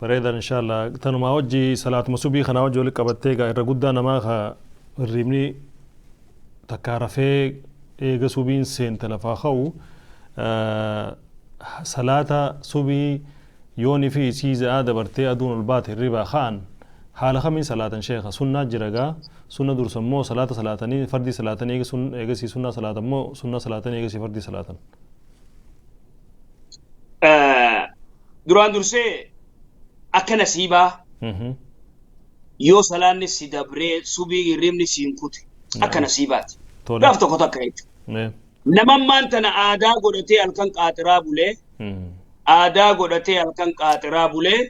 Bareedan inshallah. Tanumaa wajji salaatuma subii kanaa wajji walitti qabattee egaa irra guddaa namaa ka hirribni takkaa rafee eega subiin seente lafaa ka'u salaata subii yooni fi isii za'aa dabartee aduun ol baate hirribaa ka'an haala kamiin salaatan sheekha? Sunnaa jira gaa, sunna dursan moo salaata salaatanii fardii salaatanii eega sun eegasii sunnaa salaatan moo sunnaa salaatanii eegasii fardii salaatan? Duraan dursee akka nasiibaa yoo salaanni si dabree subii hirribni siin kute akka nasiibaati. Gaaf tokko takka jechuudha. Nama ammaan tana aadaa godhatee halkan qaaxiraa bulee aadaa godhatee halkan qaaxiraa bulee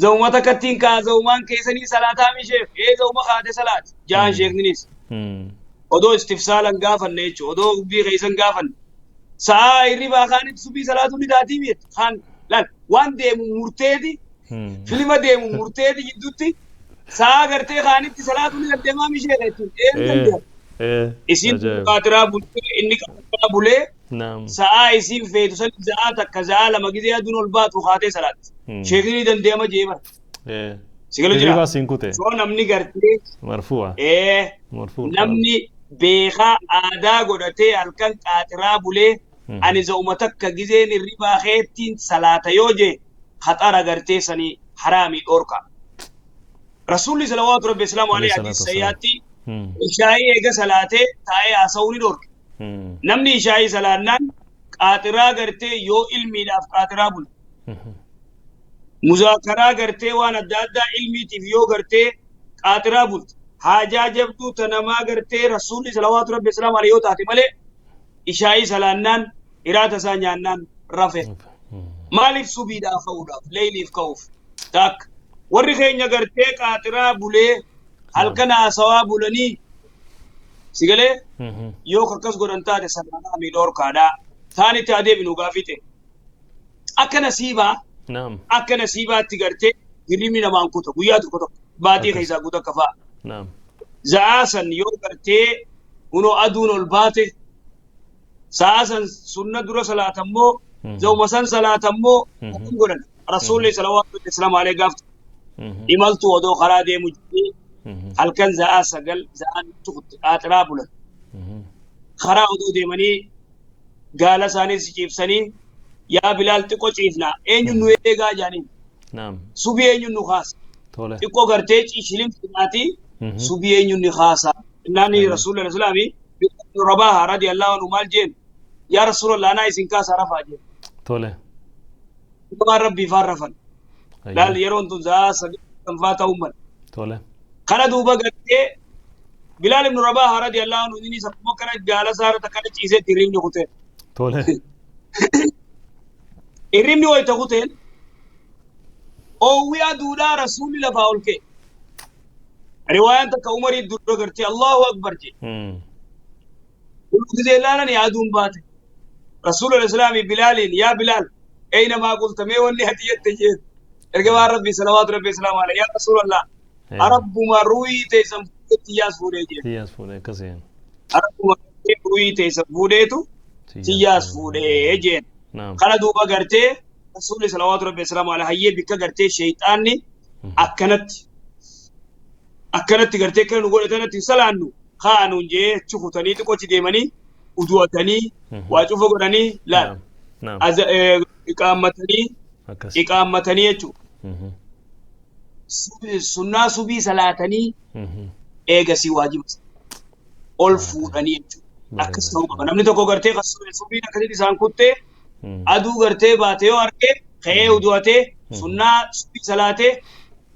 zawuma takkattiin kaa zawumaan keessanii salaataa misheef ee zawuma kaate salaati jaan sheekninis odoo istifsaalan gaafanne jechuudha odoo dubbii keessan gaafanne sa'aa hirribaa kaanitti subii salaatuu ni taatii miidha kaan laal waan deemu murteeti filima deemu murteeti jidduutti sa'aa gartee kaanitti salaatuu ni dandeemaa misheef jechuudha ee ni dandeema. Isiin qaatiraa bultee inni qaatiraa bulee sa'aa isiin feetu san sa'aa takka sa'aa lama gizee aduun ol baatu kaatee salaatti. Sheekni ni dandeema jee bara. Si galu jira. Hirribaa siin kute. Soo namni gartee Marfu'a. Marfu'a. Namni beekaa aadaa godhatee halkan qaaxiraa bulee ani za'uma takka gizeen hirribaa keettiin salaata yoo jee khaxara gartee sanii haraamii dhoorka. Rasuulli salawaatu rabbi islaamu alayhi Alayhi hadiis salaatu wassalaam. sayyaatti ishaayii eega salaatee taa'ee haasa'uu ni dhoorke. Namni ishaayii salaannaan qaaxiraa gartee yoo ilmiidhaaf qaaxiraa bule. Muzaakaraa gartee waan adda addaa ilmiitiif yoo gartee qaaxiraa bulte. Haajaa jabduu ta namaa gartee rasuulli salawaatu rabbi islaamu alayhi yoo taate malee ishaayii salaannaan hiraata isaa nyaannaan rafe. Maaliif subiidhaaf ka'uudhaaf leeyliif ka'uuf takka warri keenya gartee qaaxiraa bulee halkan haasawaa bulanii sigalee yoo akkas godhan taate salaanaa miidhoorkaadhaa taan itti adeemnu gaafite akka nasiibaa akka nasiibaatti gartee hirribni namaan kuta guyyaa tokko tokko baatii keessaa guutuu akka fa'a. Za'aa san yoo gartee kunoo aduun ol baate sa'a san sunna dura salaatammoo zawma san salaatammoo akkam godhan rasuulli salawaatu islaam alayhi gaaftu imaltu odoo karaa deemu jedhee halkan za'aa 9 za'aan tukutti qaaxiraa bulan karaa odoo deemanii gaala isaanii ciibsanii yaa Bilaal xiqqoo ciifnaa eenyuun nu eegaa jedhaniin subii eenyuun nu kaasa xiqqoo gartee shilimsinaati subii eenyuun ni kaasa innaani rasuulli islaami Rabaaha radiyallahu anhu maal jeen yaa rasuulallah anaa isin kaasa rafaa jeen. Waan rabbii faan rafan. Laal yeroon tun za'aa 9 faa ta'uu mala. Kana duuba gartee Bilaal ibn Rabaaha radiyallahu anhu inni akkuma kana gaala isaa irra kana ciiseetti hirribni kuteen. Hirribni wayita kuteen oowwi aduudhaa rasuulli lafaa ol ka'e. Riwaayaan takka Umarii dura gartee Allahu Akbar jedhe. Gisee ilaalanii aduun baate. Rasuulul Islaamii Bilaaliin yaa Bilaal eenyumaa qultamee wanni ati jette jeen. Ergamaan Rabbii salawaatu Rabbii islaamu alayhi yaa Rasuulallah. Arabbuma ruuhii teessan fuudhee tiyyaas fuudhee jeen. Tiyyaas fuudhee akkasiin. Arabbuma ruuhii teessan fuudheetu tiyyaas fuudhee jeen. Kana duuba gartee Rasuulli salawaatu Rabbii islaamu alayhi hayyee bikka gartee sheeyxaanni akkanatti akkanatti gartee kan nu godhe tanatti salaannu kaanuun jee cufutanii xiqqoochi deemanii udu'atanii waa cufa godhanii laal iqaammatanii jechuudha. Sunnaa subii salaatanii eegasii waajiba ol fuudhanii jechuudha. Akkas ta'uu qaba. Namni tokko gartee subiin akkasitti isaan kuttee aduu gartee baate yoo arge ka'ee udu'atee sunnaa subii salaatee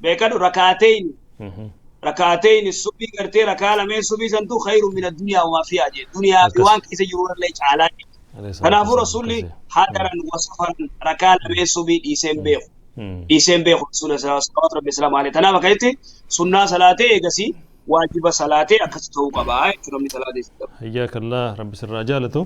beekadhu rakaateeni rakaateeni subii gartee rakaa lameen subii santu khayru min addunyaa wamaa fiihaa jedhe duniyaa fi waan keessa jiru irra caalaa jedhe. Kanaafuu rasuulli hadaran wa safaran rakaa lameen subii dhiiseen beeku. Dhiiseen beeku rasuula salawaatu rabbi islaamu alayhi. Tanaaf akkasitti sunnaa salaatee eegasii waajiba salaatee akkas ta'uu qaba jechuudha namni salaatee. Hayyaaka Allah rabbi sirraa jaalatu.